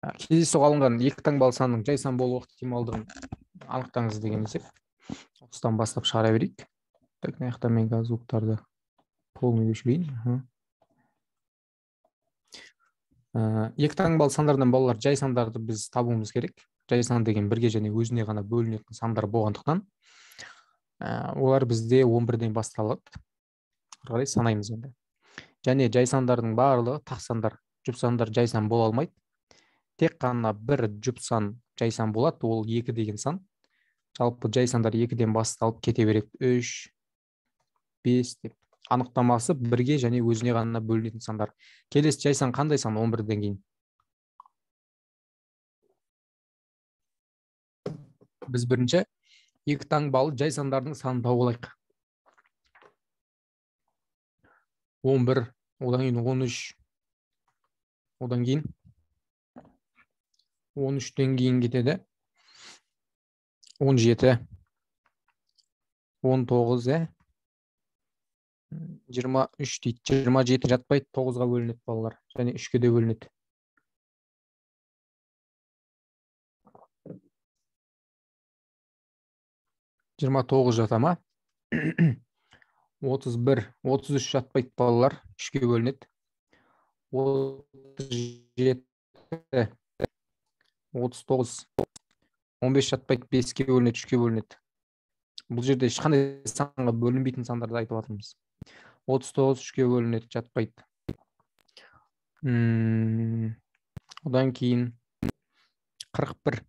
Кездейсоқ алынған екі таңбалы санның жай сан болу ықтималдығын анықтаңыз деген есеп. Осыдан бастап шығара берейік. Так, мына жақта мен қазір звуктарды полный өшірейін. Екі таңбалы сандардан балалар жай сандарды біз табуымыз керек. Жай сан деген бірге және өзіне ғана бөлінетін сандар болғандықтан, олар бізде 11-ден басталады. Ары қарай санаймыз енді. Және жай сандардың барлығы тақ сандар, жұп сандар жай сан бола алмайды. Тек қана бір жұп сан жай сан болады, ол 2 деген сан. Жалпы жай сандар 2-ден басталып кете береді. 3, 5 деп. Анықтамасы бірге және өзіне ғана бөлінетін сандар. Келесі жай сан қандай сан 11-ден кейін? Біз бірінші екі таңбалы жай сандардың санын тауып алайық. 11, одан кейін 13, одан кейін 13-тен кейін кетеді 17, 19, 23 дейді. 27 жатпайды, 9-ға бөлінеді балалар, және 3-ке де бөлінеді. 29 жата ма? 31, 33 жатпайды балалар, 3-ке бөлінеді. 37, 39, 15 жатпайды, 5-ке бөлінеді, 3-ке бөлінеді. Бұл жерде ешқандай санға бөлінбейтін сандарды айтып жатырмыз. 39 3-ке бөлінеді, жатпайды. Одан кейін 41,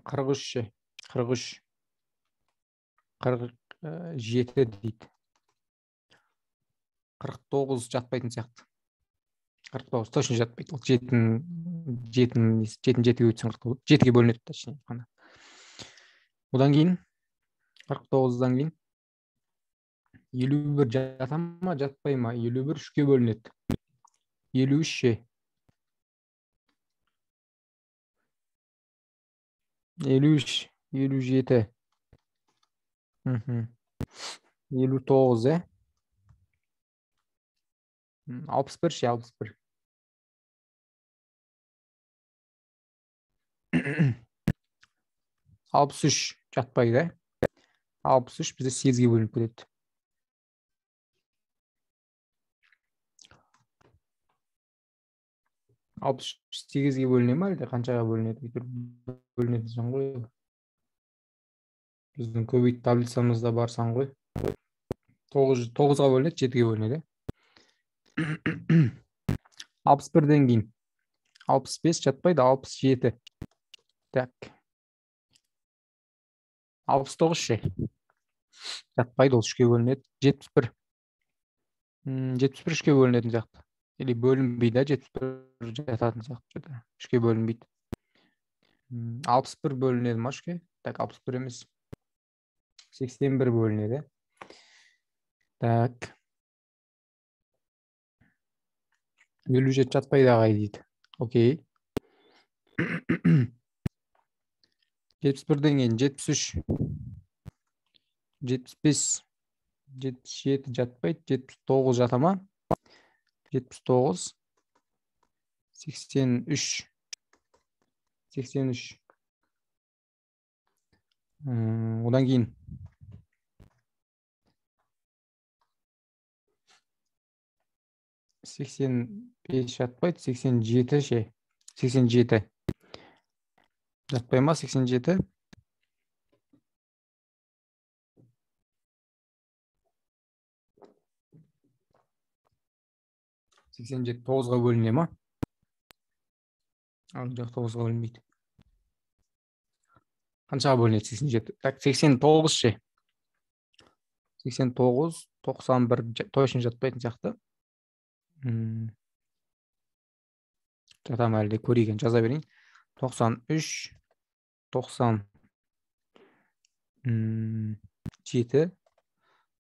43, 43, 47 дейді. 49 жатпайтын сияқты. 49 точно жатпайды. Ол жетінің жетіге өтсең 49, 7-ге бөлінеді точнее. Одан кейін 49-дан кейін 51 жата ма, жатпай ма? 51 3-ке бөлінеді. 53 ше. 53, 57. 59, 61 ше, 61. 63 жатпайды. 63 бізде 8-ге бөлініп кетеді. 63 8-ге бөліне ме, әлде қаншаға бөлінеді? Әйтеуір бөлінетін сан ғой. Біздің көбейту таблицамызда бар сан ғой. 9-ға бөлінеді, 7-ге бөлінеді. 61-ден кейін 65 жатпайды, 67. Так. 69 ше. Жатпайды, ол 3-ке бөлінеді. 71. 71 3-ке бөлінетін сияқты. Или бөлінбейді, 71 жататын сияқты. 3-ке бөлінбейді. 61 бөлінеді ма 3-ке? Так, 61 емес. 81 бөлінеді. Так. 57 жатпайды ағай дейді. Окей. 71-ден кейін 73, 75, 77 жатпайды, 79 жата ма? 79, 83, 83. Одан кейін 85 жатпайды, 87 ше, 87 жатпай ма? 87. 87 9-ға бөліне ма? Жоқ, 9-ға бөлінбейді. Қаншаға бөлінеді 87? Так, 89 ше. 89, 91 точно жатпайтын сияқты. Жатам әлде, көрейін, жаза берейін. 93, 97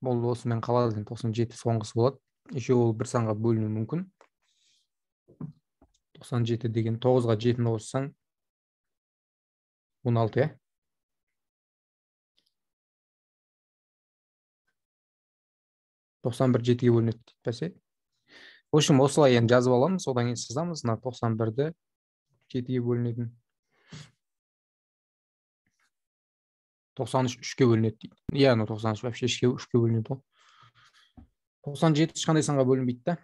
болды, осымен қалады. 97 соңғысы болады. Еще ол бір санға бөлінуі мүмкін. 97 деген 9-ға 7-ні қоссаң 16, иә? 91 7-ге бөлінеді дейді бәсе. В общем, осылай енді жазып аламыз, одан кейін сызамыз. Мына 91-ді 7-ге бөлінетін. 93 3-ке бөлінеді дейді. Иә, ну 93 вообще 3-ке бөлінеді ғой. 97 ешқандай санға бөлінбейді да.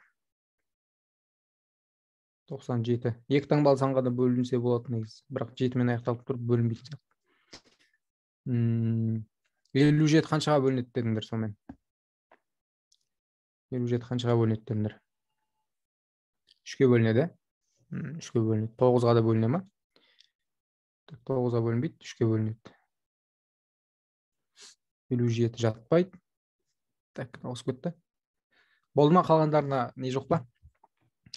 97. Екі таңбалы санға да бөлінсе болады негізі. Бірақ 7-мен аяқталып тұрып бөлінбейтін сияқты. 57 қаншаға бөлінеді дедіңдер сонымен? 57 қаншаға бөлінеді дедіңдер? 3-ке бөлінеді. 3-ке бөлінеді. 9-ға да бөліне ма? 9-ға бөлінбейді, 3-ке бөлінеді. 57 жатпайды. Так, ауысып кетті. Болды ма, қалғандарына не жоқ па?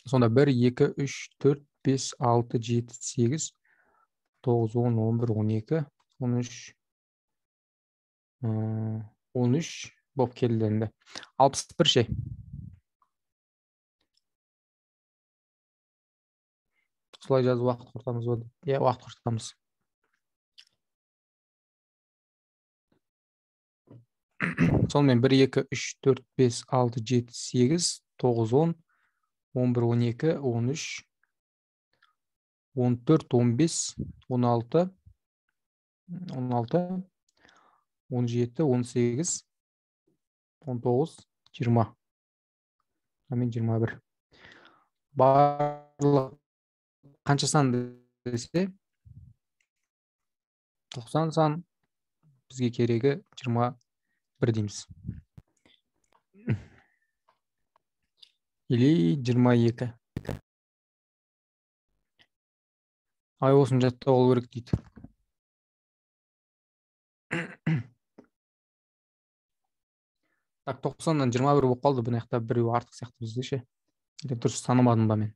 Сонда 1, 2, 3, 4, 5, 6, 7, 8, 9, 10, 11, 12, 13, 13 болып келді енді. 61 ше. Солай жазып уақыт құртамыз ба? Иә, уақыт құртамыз. Сонымен 1, 2, 3, 4, 5, 6, 7, 8, 9, 10, 11, 12, 13, 14, 15, 16, 16, 17, 18, 19, 20. Мен 21. Барлық қанша сан десе, 90 сан, бізге керегі 21 дейміз. Или 22. Ай, осыны жаттап алу керек дейді. Так, 90-нан 21 болып қалды. Бұны жақта біреу артық сияқты бізде ше. Или дұрыс санамадым ба мен?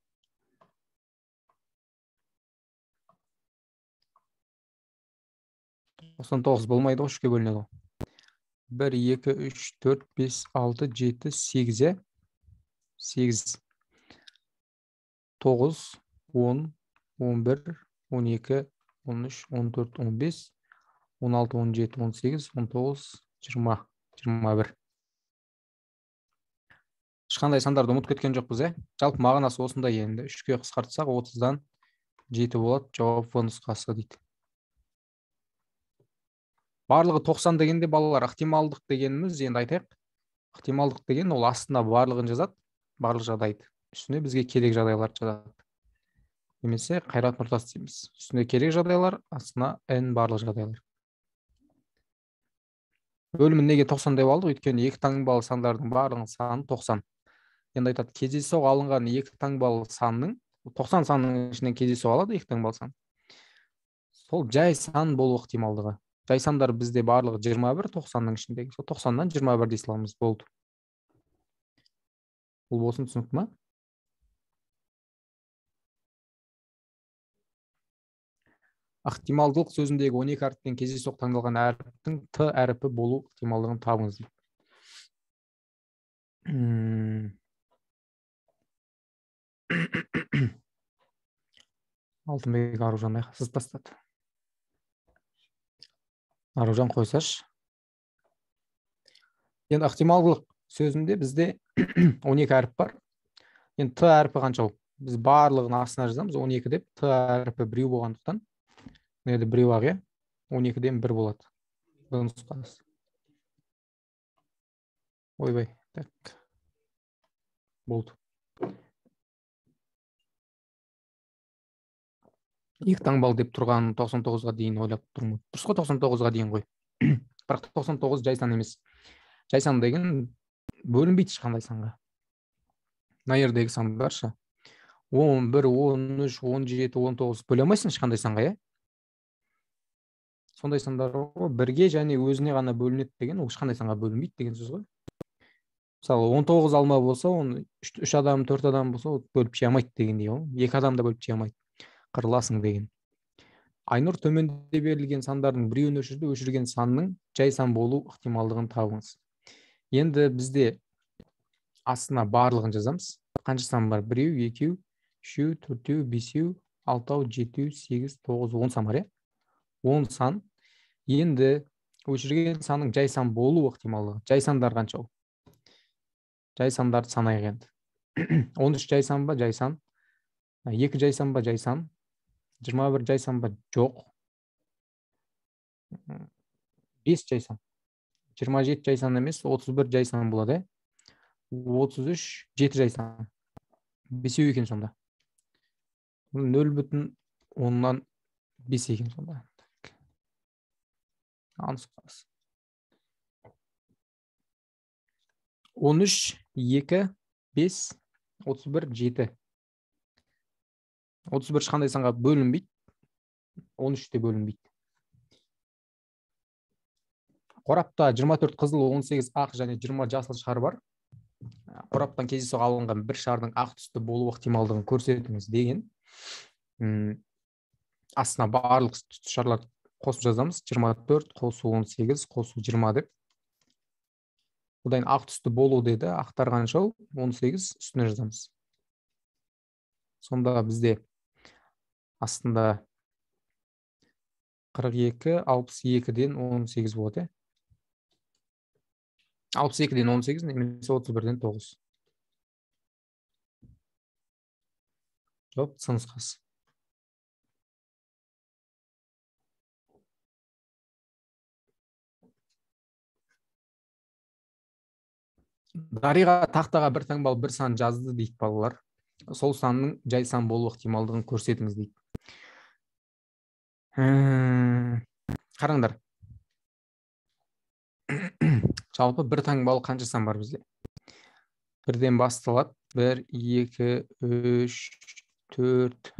99 болмайды ғой, 3-ке бөлінеді ғой. 1, 2, 3, 4, 5, 6, 7, 8, 8, 9, 10, 11, 12, 13, 14, 15, 16, 17, 18, 19, 20, 21. Ешқандай сандарды ұмытып кеткен жоқпыз, ә? Жалпы мағынасы осындай енді. 3-ке қысқартсақ, 30-дан 7 болады, жауап В нұсқасы дейді. Барлығы 90 дегенде балалар, ықтималдық дегеніміз, енді айтайық, ықтималдық деген ол астына барлығын жазады, барлық жағдайды. Үстіне бізге керек жағдайларды жазады. Немесе Қайрат Нұртас дейміз. Үстіне керек жағдайлар, астына N барлық жағдайлар. Бөлімін неге 90 деп алдық? Өйткені екі таңбалы сандардың барлығының саны 90. Енді айтады, кездейсоқ алынған екі таңбалы санның, 90 санның ішінен кездейсоқ алады екі таңбалы сан. Сол жай сан болу ықтималдығы. Жай сандар бізде барлығы 21, 90-ның ішіндегі. Сол 90-нан 21 дей саламыз, болды. Бұл болсын, түсінікті ма? Ықтималдылық сөзіндегі 12 әріптен кездейсоқ таңдалған әріптің Т әріпі болу ықтималдығын табыңыз дейді. Алтынбек Аружан сызып тастады. Аружан қойсашы. Енді ықтималдылық сөзінде бізде 12 әріп бар. Енді Т әрпі қанша ол? Біз барлығын астына жазамыз 12 деп. Т әрпі біреу болғандықтан, мына жерде біреу ақ, иә? 12-ден 1 болады. Бұның нұсқасы. Ойбай, так. Болды. Екі таңбалы деп тұрған 99-ға дейін ойлап тұрмын. Дұрыс қой, 99-ға дейін ғой. Бірақ 99 жай сан емес. Жай сан деген бөлінбейді ешқандай санға. Мына жердегі сандар ше. 11, 13, 17, 19 бөле алмайсың ешқандай санға, иә? Сондай сандар ғой, бірге және өзіне ғана бөлінеді деген, ол ешқандай санға бөлінбейді деген сөз ғой. Мысалы, 19 алма болса, оны 3 адам, 4 адам болса, ол бөліп жей алмайды дегендей ғой. 2 адам да бөліп жей алмайды. Қырыласың деген. Айнұр төменде берілген сандардың біреуін өшірді, өшірген санның жай сан болу ықтималдығын табыңыз. Енді бізде астына барлығын жазамыз. Қанша сан бар? 1, 2, 3, 4, 5, 6, 7, 8, 9, 10 сан бар, иә? 10 сан. Енді өшірген санның жай сан болу ықтималдығы. Жай сандар қанша ол? Жай сандарды санайық енді. 13 жай сан ба? Жай сан. 2 жай сан ба? Жай сан. 21 жай сан ба? Жоқ. 5 жай сан. 27 жай сан емес, 31 жай сан болады. 33 7 жай сан. 5 екен сонда. 0,5 екен сонда. Анық. 13, 2, 5, 31, 7. 31 ешқандай санға бөлінбейді. 13 те бөлінбейді. Қорапта 24 қызыл, 18 ақ және 20 жасыл шар бар. Қораптан кездейсоқ алынған бір шардың ақ түсті болу ықтималдығын көрсетіңіз деген. Астына барлық түсті шарлар қосып жазамыз. 24 қосу 18 қосу 20 деп. Одан ақ түсті болу деді, ақтар қанша? 18 үстіне жазамыз. Сонда бізде астында 42, 62-ден 18 болады. 62-ден 18 немесе 31-ден 9. Жауап С нұсқасы. Дариға тақтаға бір таңбалы бір сан жазды дейді балалар. Сол санның жай сан болу ықтималдығын көрсетіңіз дейді. Қараңдар. Жалпы бір таңбалы қанша сан бар бізде? Бірден басталады. 1, 2, 3, 4,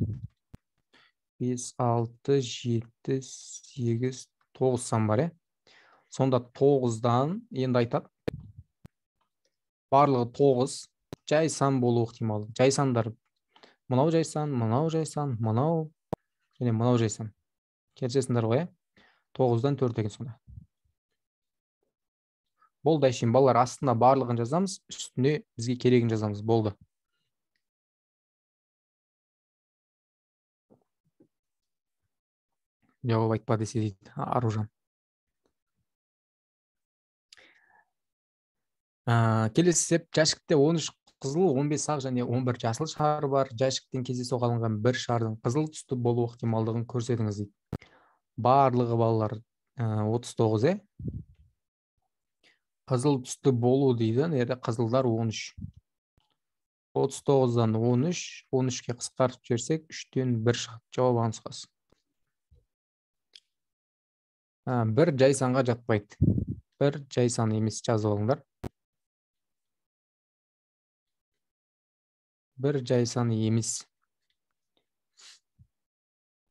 5, 6, 7, 8, 9 сан бар, е? Сонда 9-дан енді айтады. Барлығы 9 жай сан болу ықтимал. Жай сандар мынау жай сан, мынау жай сан, мынау және мынау жай сан. Келісесіңдер ғой, е? 9-дан 4 екен сонда. Болды, әшейін балалар, астына барлығын жазамыз, үстіне бізге керегін жазамыз. Болды. Жауап айтпа десе дейді Аружан. Келесі есеп. Жәшікте 13 қызыл, 15 ақ және 11 жасыл шар бар. Жәшіктен кездейсоқ алынған бір шардың қызыл түсті болу ықтималдығын көрсетіңіз дейді. Барлығы балалар 39, е? Қызыл түсті болу дейді. Мына қызылдар 13. 39-дан 13, 13-ке қысқартып жіберсек, 3-тен 1 шығады. Жауап А нұсқасы. Бір жай санға жатпайды. Бір жай сан емес, жазып алыңдар. Бір жай сан емес.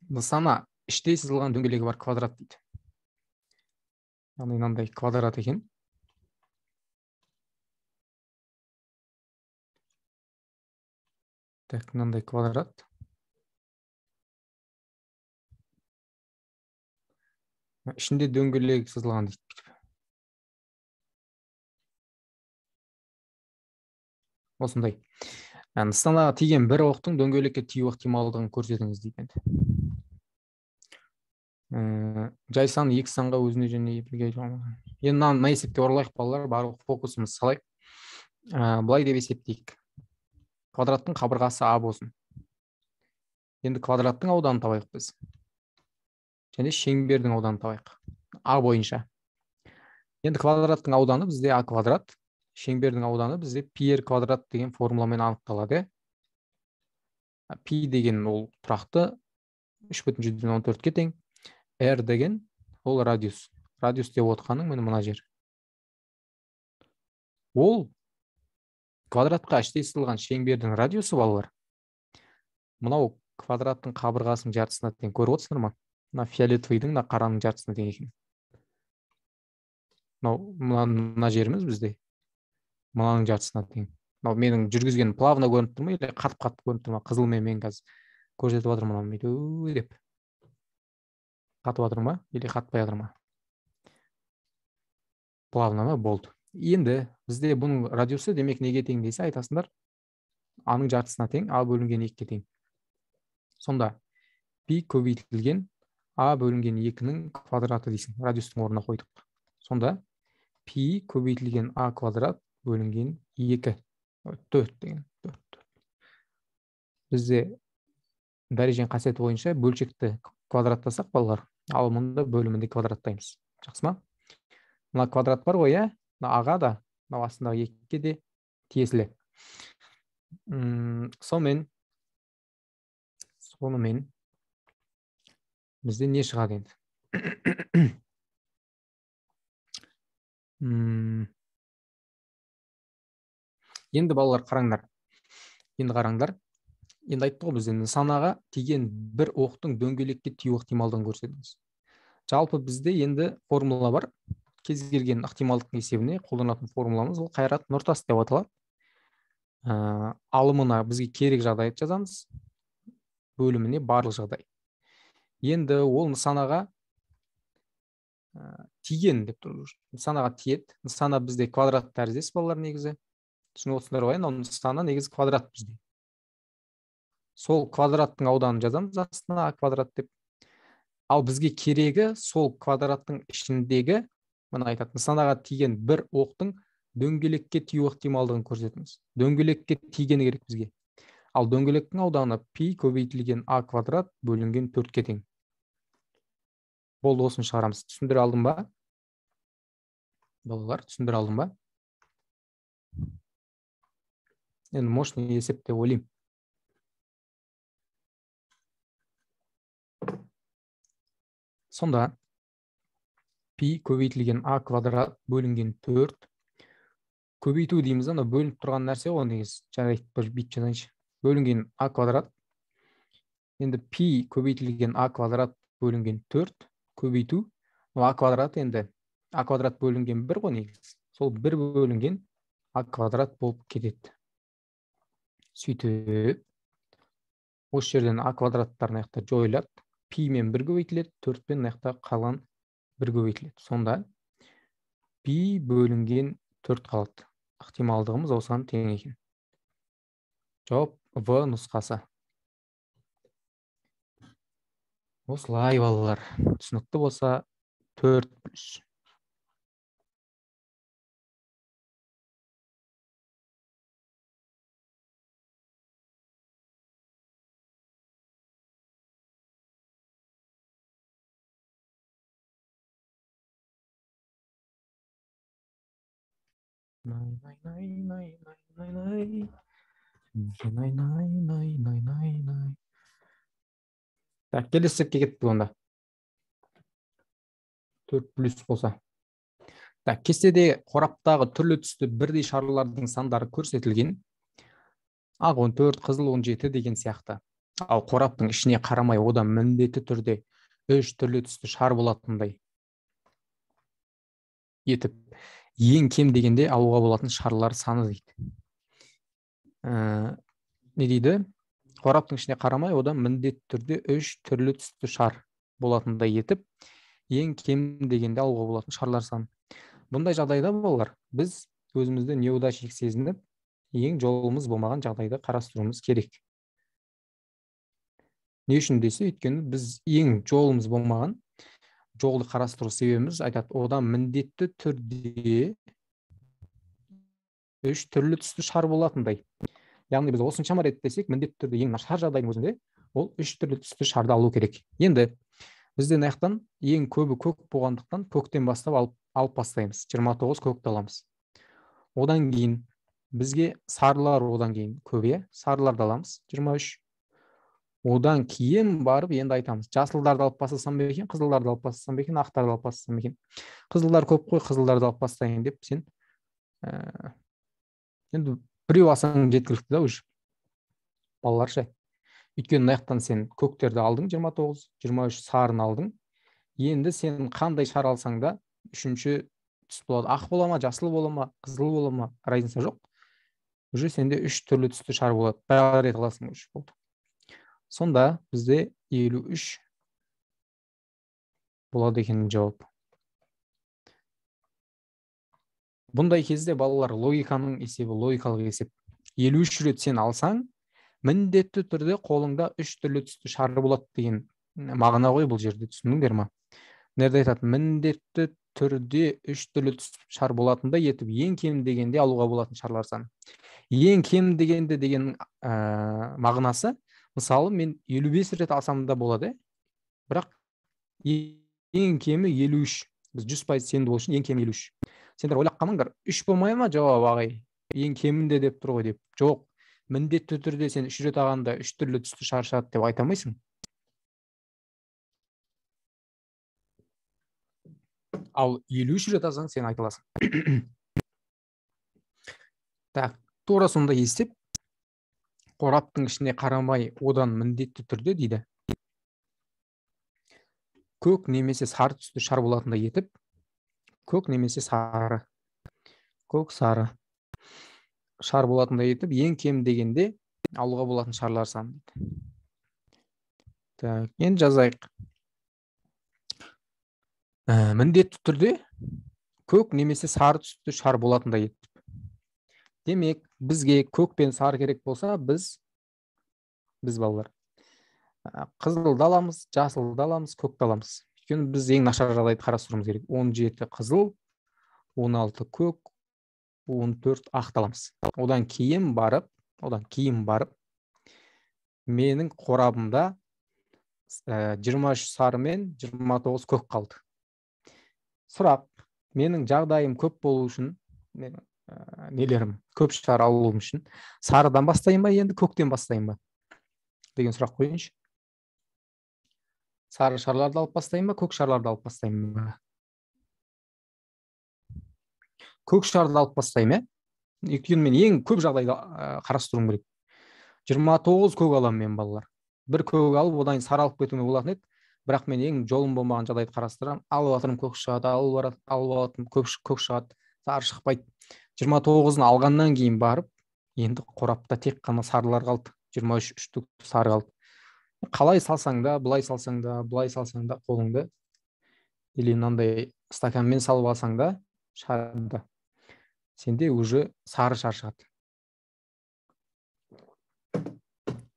Нысана іштей сызылған дөңгелегі бар квадрат дейді. Яғни мынандай квадрат екен. Так, мынандай квадрат. Ішінде дөңгелек сызылған дейді. Осындай. Нысанаға тиген бір оқтың дөңгелекке тию ықтималдығын көрсетіңіз дейді енді. Жай сан екі санға өзіне және бірге. Енді мына есепте оралайық балалар, барлық фокусымыз салайық. Былай деп есептейік. Квадраттың қабырғасы А болсын. Енді квадраттың ауданын табайық біз. Және шеңбердің ауданын табайық. А бойынша. Енді квадраттың ауданы бізде А квадрат. Шеңбердің ауданы бізде пи р квадрат деген формуламен анықталады. Пи деген ол тұрақты 3,14-ке тең. R деген ол радиус. Радиус деп отқаның міне мына жер. Ол квадратқа іштей сызылған шеңбердің радиусы балалар. Мынау квадраттың қабырғасының жартысына тең. Көріп отырсыңдар ма? Мына фиолетовыйдың, мына қараның жартысына тең екен. Мынау мына жеріміз бізде мынаның жартысына тең. Мынау менің жүргізгенім плавно көрініп тұр ма, или қатып-қатып көрініп тұр ма? Қызылмен мен қазір көрсетіп жатырмын мынау бүйтіп деп. Қатып жатыр ма, или қатпай жатыр ма? Плавно ма? Болды. Енді бізде бұның радиусы демек неге тең десе айтасыңдар, аның жартысына тең, а бөлінген 2-ге тең. Сонда пи көбейтілген а бөлінген 2-нің квадраты дейсің. Радиустың орнына қойдық. Сонда пи көбейтілген а квадрат бөлінген 2. 4 деген 4. Бізде дәреженің қасиеті бойынша бөлшекті квадраттасақ, балалар, ал мұнда бөлімінде квадраттаймыз. Жақсы ма? Мына квадрат бар ғой, иә? Мына аға да, мынау астындағы екіге де тиесілі. Сонымен бізде не шығады енді? Енді балалар қараңдар. Енді қараңдар. Енді айтты ғой, бізде нысанаға тиген бір оқтың дөңгелекке тию ықтималдығын көрсетіңіз. Жалпы бізде енді формула бар. Кез келген ықтималдықтың есебіне қолданатын формуламыз ол Қайрат Нұртас деп аталады. Алымына бізге керек жағдайды жазамыз, бөліміне барлық жағдай. Енді ол нысанаға тиген деп тұр. Нысанаға тиеді. Нысана бізде квадрат тәріздес, балалар, негізі. Түсініп отырсыңдар ғой, мынау нысана негізі квадрат бізде. Сол квадраттың ауданын жазамыз астына а квадрат деп. Ал бізге керегі сол квадраттың ішіндегі, мына айтады, нысанаға тиген бір оқтың дөңгелекке тию ықтималдығын көрсетіңіз. Дөңгелекке тигені керек бізге. Ал дөңгелектің ауданы пи көбейтілген а квадрат бөлінген 4-ке тең. Болды, осыны шығарамыз. Түсіндіре алдым ба? Балалар, түсіндіре алдым ба? Енді мощный есеп деп ойлаймын. Сонда пи көбейтілген а квадрат бөлінген 4 көбейту дейміз, ана бөлініп тұрған нәрсе ғой негізі. Жарайды, бір бүйтіп жазайыншы. Бөлінген а квадрат. Енді пи көбейтілген а квадрат бөлінген 4 көбейту. А квадрат енді а квадрат бөлінген 1 ғой негізі. Сол 1 бөлінген а квадрат болып кетеді. Сөйтіп осы жерден а квадраттар мына жақта жойылады. Пи мен 1 көбейтіледі, 4 пен мына жақта қалған 1 көбейтіледі. Сонда пи бөлінген 4 қалады. Ықтималдығымыз осыған тең екен. Жауап В нұсқасы. Осылай, балалар. Түсінікті болса 4 плюс. Най най най най най най най най най най най най. Так, келесі есепке кеттік онда. 4 плюс болса. Так, кестеде қораптағы түрлі түсті бірдей шарлардың сандары көрсетілген. Ақ 14, қызыл 17 деген сияқты. Ал қораптың ішіне қарамай одан міндетті түрде 3 түрлі түсті шар болатындай етіп ең кем дегенде алуға болатын шарлар саны дейді. Не дейді? Қораптың ішіне қарамай одан міндетті түрде 3 түрлі түсті шар болатындай етіп ең кем дегенде алуға болатын шарлар саны. Бұндай жағдайда, балалар, біз өзімізді неудачник сезініп, ең жолымыз болмаған жағдайды қарастыруымыз керек. Не үшін десе, өйткені біз ең жолымыз болмаған жолды қарастыру себебіміз айтады, одан міндетті түрде 3 түрлі түсті шар болатындай. Яғни біз осыншама рет десек, міндетті түрде ең нашар жағдайдың өзінде ол 3 түрлі түсті шарды алу керек. Енді бізде мына жақтан ең көбі көк болғандықтан көктен бастап алып бастаймыз. 29 көкті аламыз. Одан кейін бізге сарылар одан кейін көп, иә? Сарыларды аламыз 23. Одан кейін барып енді айтамыз, жасылдарды алып бастасам ба екен, қызылдарды алып бастасам ба екен, ақтарды алып бастасам ба екен. Қызылдар көп қой, қызылдарды алып бастайын деп сен енді біреу алсаң жеткілікті да уже. Балалар ше. Өйткені мына жақтан сен көктерді алдың 29, 23 сарыны алдың. Енді сен қандай шар алсаң да үшінші түс болады. Ақ бола ма, жасыл бола ма, қызыл бола ма, разница жоқ. Уже сенде 3 түрлі түсті шар болады. Бір рет аласың, үш болды. Сонда бізде 53 болады екен жауап. Бұндай кезде балалар логиканың есебі, логикалық есеп. 53 рет сен алсаң, міндетті түрде қолыңда 3 түрлі түсті шар болады деген мағына ғой бұл жерде, түсіндіңдер ма? Мына жерде айтады, міндетті түрде 3 түрлі түсті шар болатындай етіп ең кем дегенде алуға болатын шарлар саны. Ең кем дегенде деген мағынасы Мысалы, мен 55 рет алсам да болады, бірақ ең кемі 53. Біз 100% сенімді болу үшін ең кемі 53. Сендер ойлап қалмаңдар, 3 болмай ма жауап ағай? Ең кемінде деп тұр ғой деп. Жоқ, міндетті түрде сен 3 рет алғанда 3 түрлі түсті шар шығады деп айта алмайсың. Ал 53 рет алсаң, сен айта аласың. Так, тура сондай есеп. Қораптың ішіне қарамай, одан міндетті түрде дейді. Көк немесе сары түсті шар болатындай етіп, көк немесе сары, көк сары шар болатындай етіп, ең кем дегенде алуға болатын шарлар саны дейді. Так, енді жазайық. Міндетті түрде көк немесе сары түсті шар болатындай етіп. Демек, бізге көк пен сары керек болса, біз балалар қызылды аламыз, жасылды аламыз, көкті аламыз. Өйткені біз ең нашар жағдайды қарастыруымыз керек. 17 қызыл, 16 көк, 14 ақты аламыз. Одан кейін барып, менің қорабымда 23 сары мен 29 көк қалды. Сұрақ, менің жағдайым көп болу үшін, менің нелерім көп шар алуым үшін сарыдан бастайын ба, енді көктен бастайын ба деген сұрақ қояйыншы. Сары шарларды алып бастайын ба, көк шарларды алып бастайын ба? Көк шарды алып бастайын, өйткені мен ең көп жағдайды қарастыруым керек. 29 көк аламын мен, балалар. Бір көк алып, одан кейін сары алып кетуіме болатын еді. Бірақ мен ең жолым болмаған жағдайды қарастырамын. Алып жатырмын, көк шығады, алып алатырмын, көк шығады, сары шықпайды. 29-ын алғаннан кейін барып, енді қорапта тек қана сарылар қалды. 23 үштік сары қалды. Қалай салсаң да, былай салсаң да, былай салсаң да қолыңды, или мынандай стаканмен салып алсаң да, шарды, сенде уже сары шар шығады.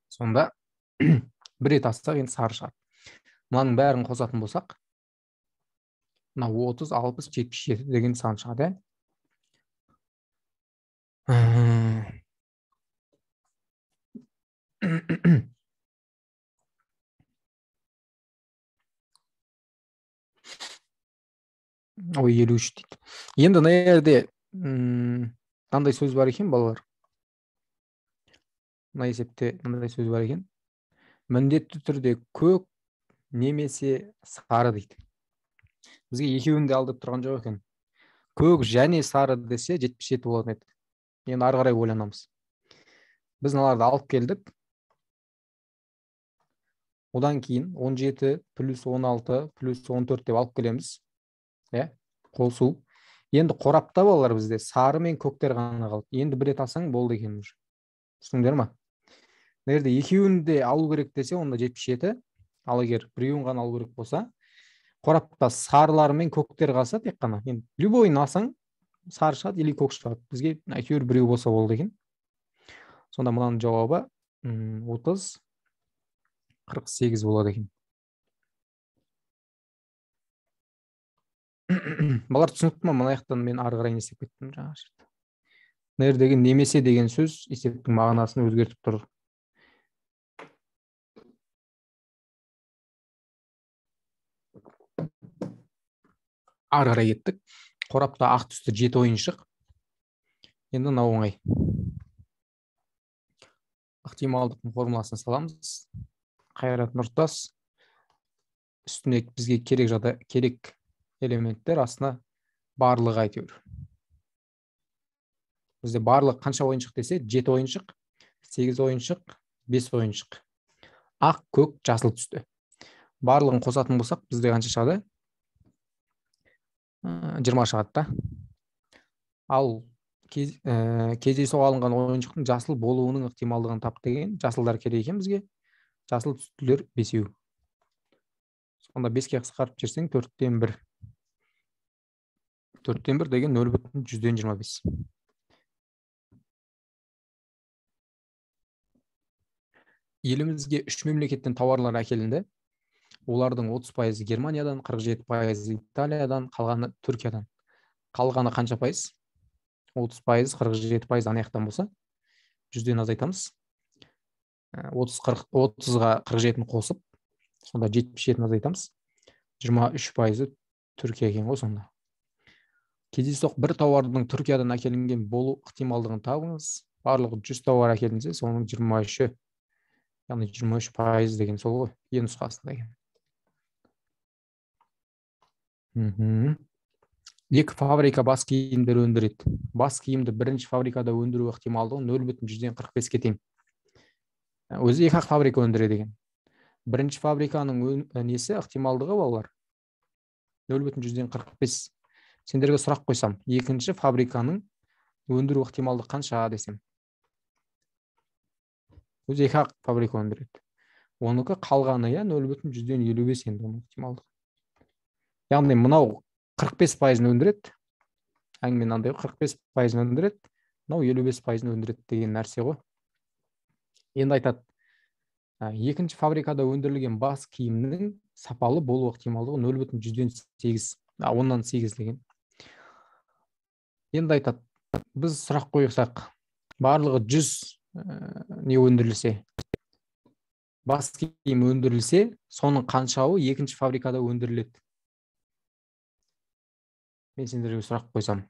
Сонда бір рет алсақ, енді сары шығады. Мынаның бәрін қосатын болсақ, мына 30, 60, 77 деген сан шығады. Ой, 53 дейді. Енді мына жерде мынандай сөз бар екен, балалар. Мына есепте мынандай сөз бар екен. Міндетті түрде көк немесе сары дейді. Бізге екеуін де ал деп тұрған жоқ екен. Көк және сары десе 77 болатын еді. Енді ары қарай ойланамыз. Біз мыналарды алып келдік. Одан кейін 17 плюс 16 плюс 14 деп алып келеміз. Қосу. Енді қорапта балалар бізде сары мен көктер ғана қалды. Енді бір рет алсаң болды екен уже. Түсіндіңдер ма? Мына жерде екеуін де алу керек десе, онда 77. Ал егер біреуін ғана алу керек болса, қорапта сарылар мен көктер қалса тек қана. Енді любойын алсаң сары шығады или көк шығады. Бізге әйтеуір біреу болса болды екен. Сонда мынаның жауабы 30 48 болады екен. Балалар, түсінікті ма? Мына жақтан мен ары қарай не істеп кеттім жаңа жерде. Мына жердегі немесе деген сөз есептің мағынасын өзгертіп тұр. Ары қарай кеттік. Қорапта ақ түсті 7 ойыншық. Енді мынау оңай. Ықтималдықтың формуласын саламыз. Қайрат Нұртас. Үстіне бізге керек жағдай, керек элементтер, астына барлығы әйтеуір. Бізде барлық қанша ойыншық десе, 7 ойыншық, 8 ойыншық, 5 ойыншық. Ақ, көк, жасыл түсті. Барлығын қосатын болсақ, бізде қанша шығады? 20 шығады да. Ал кездейсоқ алынған ойыншықтың жасыл болуының ықтималдығын тап деген, жасылдар керек екен бізге. Жасыл түстілер 5. Сонда 5-ке қысқартып жіберсең 4-тен 1. 4-тен 1 деген 0,25. Елімізге 3 мемлекеттен тауарлар әкелінді. Олардың 30% Германиядан, 47% Италиядан, қалғаны Түркиядан. Қалғаны қанша пайыз? 30%, 47% ана жақтан болса, 100-ден азайтамыз. 30-ға 47-ні қосып, сонда 77-ні азайтамыз. 23%-ы Түркия екен ғой сонда. Кездейсоқ бір тауардың Түркиядан әкелінген болу ықтималдығын табыңыз. Барлығы 100 тауар әкелінсе, соның 23-і, яғни 23% деген сол ғой, Е нұсқасында екен. Екі фабрика бас киімдер өндіреді. Бас киімді бірінші фабрикада өндіру ықтималдығы 0,45-ке тең. Өзі екі ақ фабрика өндіреді екен. Бірінші фабриканың несі ықтималдығы балалар 0,45. Сендерге сұрақ қойсам, екінші фабриканың өндіру ықтималдығы қанша десем. Өзі екі ақ фабрика өндіреді. Оныкі қалғаны 0,55 енді оның ықтималдығы. Яғни мынау 45%-ын өндіреді. Әңгіме мынандай ғой, 45%-ын өндіреді, мынау 55%-ын өндіреді деген нәрсе ғой. Енді айтады, екінші фабрикада өндірілген бас киімнің сапалы болу ықтималдығы 0,8, 10-8 деген. Енді айтады, біз сұрақ қойсақ, барлығы 100 не өндірілсе, бас киім өндірілсе, соның қаншауы екінші фабрикада өндіріледі? Мен сендерге сұрақ қойсам,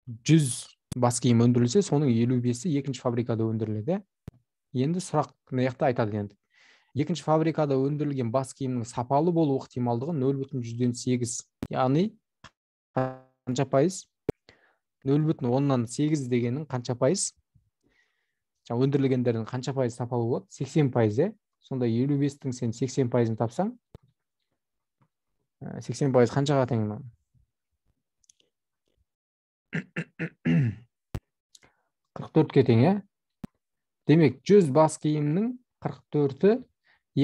100 бас киім өндірілсе, соның 55-і екінші фабрикада өндіріледі. Енді сұрақ мына жақта айтады енді. Екінші фабрикада өндірілген бас киімнің сапалы болу ықтималдығы 0,8, яғни қанша пайыз? 0,8 дегенің қанша пайыз? Жаңа өндірілгендердің қанша пайыз сапалы болады? 80%, Сонда 55-тің сен 80%-ын тапсаң, 80% қаншаға тең мынау? 44-ке тең, иә? Демек, 100 бас киімнің 44-і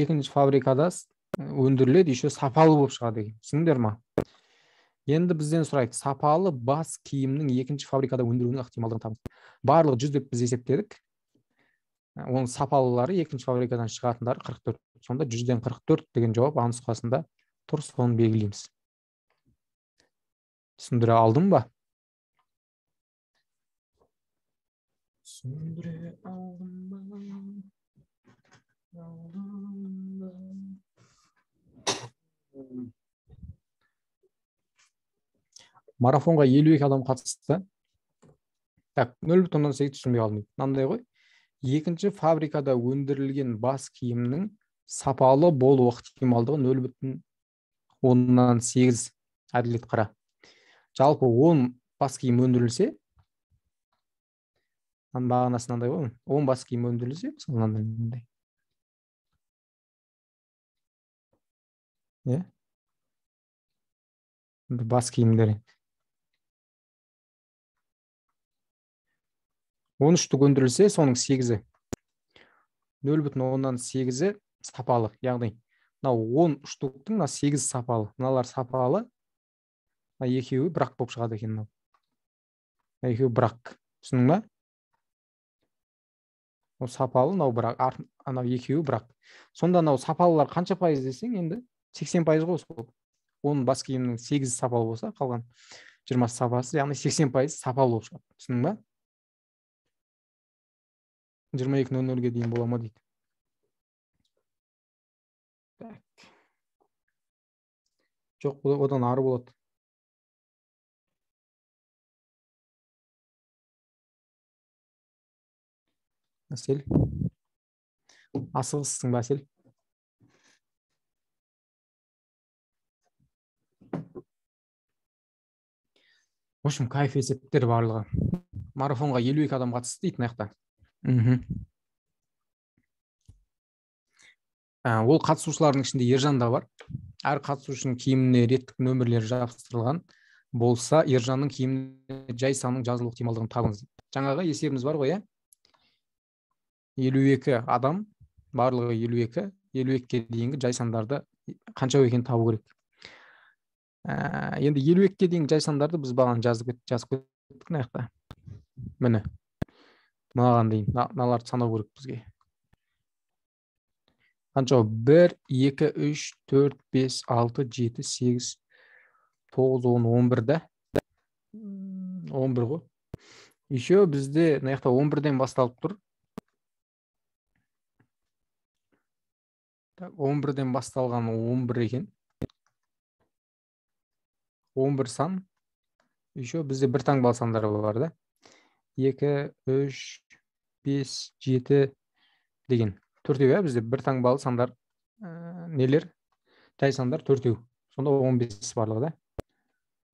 екінші фабрикада өндіріледі, еще сапалы болып шығады екен. Түсіндіңдер ма? Енді бізден сұрайды, сапалы бас киімнің екінші фабрикада өндіруінің ықтималдығын табыңыз. Барлығы 100 деп біз есептедік. Оның сапалылары екінші фабрикадан шығатындары 44. Сонда 100-ден 44 деген жауап А нұсқасында тұр, соны белгілейміз. Түсіндіре алдым ба? Түсіндіре алдым ба? Алдым ба? Марафонға 52 адам қатысты. Так, 0,8 түсінбей қалдым. Мынандай ғой. Екінші фабрикада өндірілген бас киімнің сапалы болу ықтималдығы 0,8. Әділет қара. Жалпы 10 бас киім өндірілсе, бағанасы мынандай ғой, 10 бас киім өндірілсе, мысалы мынандай. Иә? Бас киімдері. 13 штук өндірілсе, соның 8-і. 0,8-і сапалы, яғни мынау 10 штуктың мына 8 сапалы, мыналар сапалы, мына екеуі бірақ болып шығады екен мынау. Мына екеуі бірақ. Түсіндің ба? Ол сапалы, мынау бірақ, анау екеуі бірақ. Сонда мынау сапалылар қанша пайыз десең, енді 80% ғой сол. 10 бас киімнің 8 сапалы болса, қалған 20 сапасы, яғни 80% сапалы болып шығады. Түсіндің ба? 22:00-ге дейін бола ма дейді. Так. Жоқ, одан ары болады. Әсел. Асығыссың ба, Әсел? В общем, кайф есептер барлығы. Марафонға 52 адам қатысты дейді мына жақта. Ол қатысушылардың ішінде Ержан да бар. Әр қатысушының киіміне реттік нөмірлері жабыстырылған болса, Ержанның киіміне жай санның жазылу ықтималдығын табыңыз. Жаңағы есебіміз бар ғой, иә? 52 адам, барлығы 52, 52-ге дейінгі жай сандарды қанша екенін табу керек. Енді 52-ге дейінгі жай сандарды біз бағана жазып кеттік мына жақта. Міне. Мынаған дейін, мыналарды санау керек бізге. Қанша? 1, 2, 3, 4, 5, 6, 7, 8, 9, 10, 11 да. 11 ғой. Еще бізде мына жақта 11-ден басталып тұр. 11-ден басталған 11 екен. 11 сан. Еще бізде бір таңбалы сандар бар да. 2, 3, 5, 7 деген. Төртеу, иә, бізде бір таңбалы сандар нелер? Жай сандар төртеу. Сонда 15 барлығы да.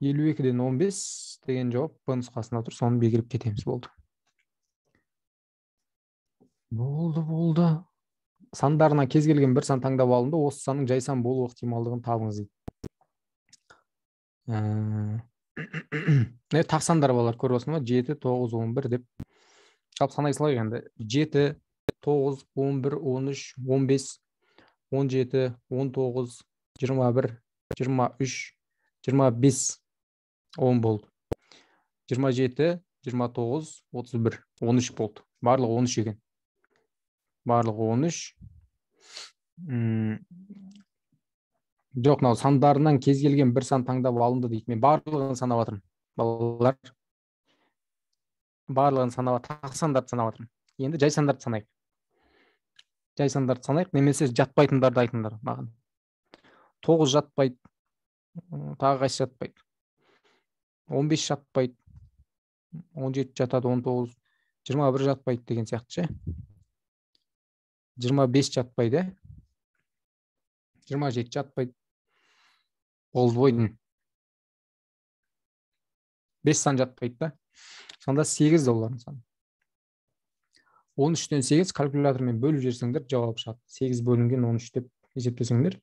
52-ден 15 деген жауап Б нұсқасында тұр. Соны белгілеп кетеміз, болды. Болды. Сандарына кез келген бір сан таңдап алынды. Осы санның жай сан болу ықтималдығын табыңыз дейді. Тақ сандар балалар, көріп отырсың ба? 7, 9, 11 деп. Жалпы санай салайық енді. 7, 9, 11, 13, 15, 17, 19, 21, 23, 25, 10 болды. 27, 29, 31, 13 болды. Барлығы 13 екен. Барлығы 13. Жоқ, мынау сандарынан кез келген бір сан таңдап алынды дейді. Мен барлығын санап жатырмын. Балалар, барлығын санап, тақ сандарды санап жатырмын. Енді жай сандарды санайық. Жай сандарды санайық, немесе жатпайтындарды айтыңдар маған. 9 жатпайды, тағы қайсы жатпайды? 15 жатпайды, 17 жатады, 19, 21 жатпайды деген сияқты ше. 25 жатпайды, 27 жатпайды. Болды ғой. 5 сан жатпайды да. Сонда 8 олардың саны. 13-тен 8 калькулятормен бөліп жіберсеңдер жауап шығады. 8 бөлінген 13 деп есептесеңдер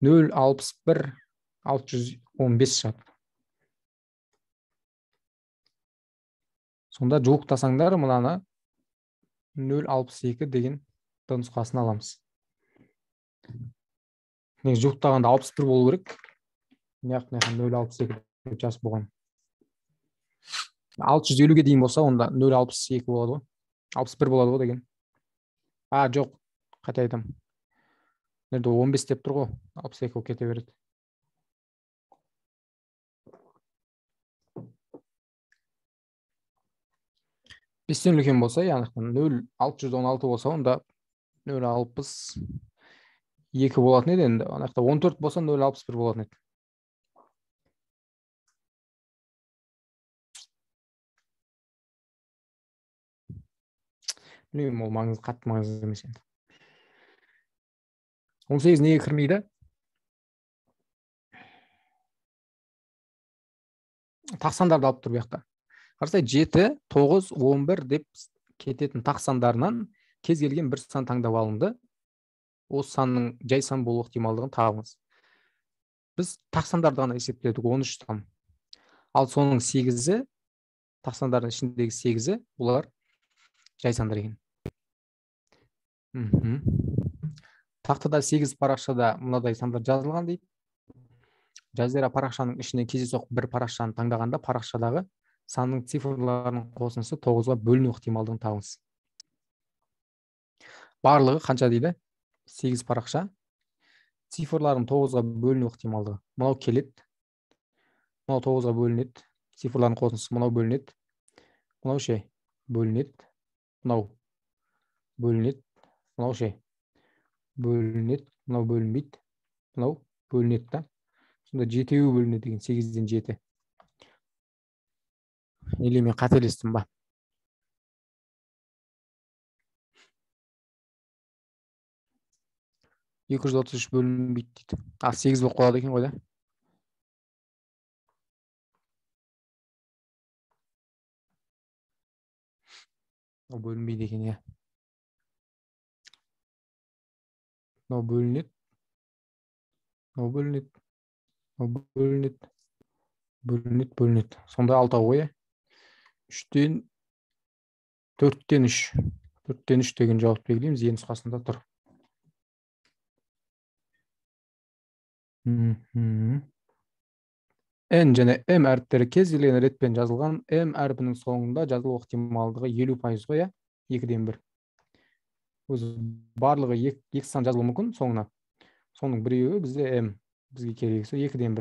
0,61 615 шығады. Сонда жуықтасаңдар мынаны 0,62 деген Д нұсқасын аламыз. Негізі жуықтағанда 61 болу керек. Мына 0,62 деп жазып болған. 650-ге дейін болса, онда 0,62 болады ғой. 61 болады ғой деген. А, жоқ, қате айтамын. Мына жерде 15 деп тұр ғой. 62 болып кете береді. 5-тен үлкен болса, яғни 0,616 болса, онда 0,62 болатын еді енді. Ана жақта 14 болса 0,61 болатын еді. Білмеймін, ол маңызды, қатты маңызды емес енді. 18 неге кірмейді? Тақ сандарды алып тұр бұл жақта. Қарасай, 7, 9, 11 деп кететін тақ сандарынан кез келген бір сан таңдап алынды. Осы санның жай сан болу ықтималдығын табыңыз. Біз тақ сандарды ғана есептедік, 13 сан. Ал соның 8-і, тақ сандардың ішіндегі 8-і, олар жай сандар екен. Тақтада 8 парақшада мынадай сандар жазылған дейді. Жазира парақшаның ішінен кездейсоқ бір парақшаны таңдағанда парақшадағы санның цифрларының қосындысы 9-ға бөліну ықтималдығын табыңыз. Барлығы қанша дейді? 8 парақша. Цифрлардың 9-ға бөліну ықтималдығы. Мынау келеді. Мынау 9-ға бөлінеді. Цифрлардың қосындысы мынау бөлінеді. Мынау ше бөлінеді. Мынау бөлінеді. Мынау ше бөлінеді. Мынау бөлінбейді. Мынау бөлінеді да. Сонда 7-еуі бөлінеді деген 8-ден 7. Или мен қателестім ба? 233 бөлінбейді дейді. А, 8 болып қалады екен ғой да. Ол бөлінбейді екен, иә. Мынау бөлінеді. Мынау бөлінеді. Мынау бөлінеді. Бөлінеді, бөлінеді. Сонда 6 ғой, иә. 3-тен 4-тен 3. 4-тен 3 деген жауап белгілейміз. Е нұсқасында тұр. N және М әріптері кез келген ретпен жазылған. М әрпінің соңында жазылу ықтималдығы 50% ғой, иә? 2-ден 1. Өзі барлығы екі сан жазылуы мүмкін соңына. Соның біреуі бізде М. Бізге керегі сол 2-ден 1.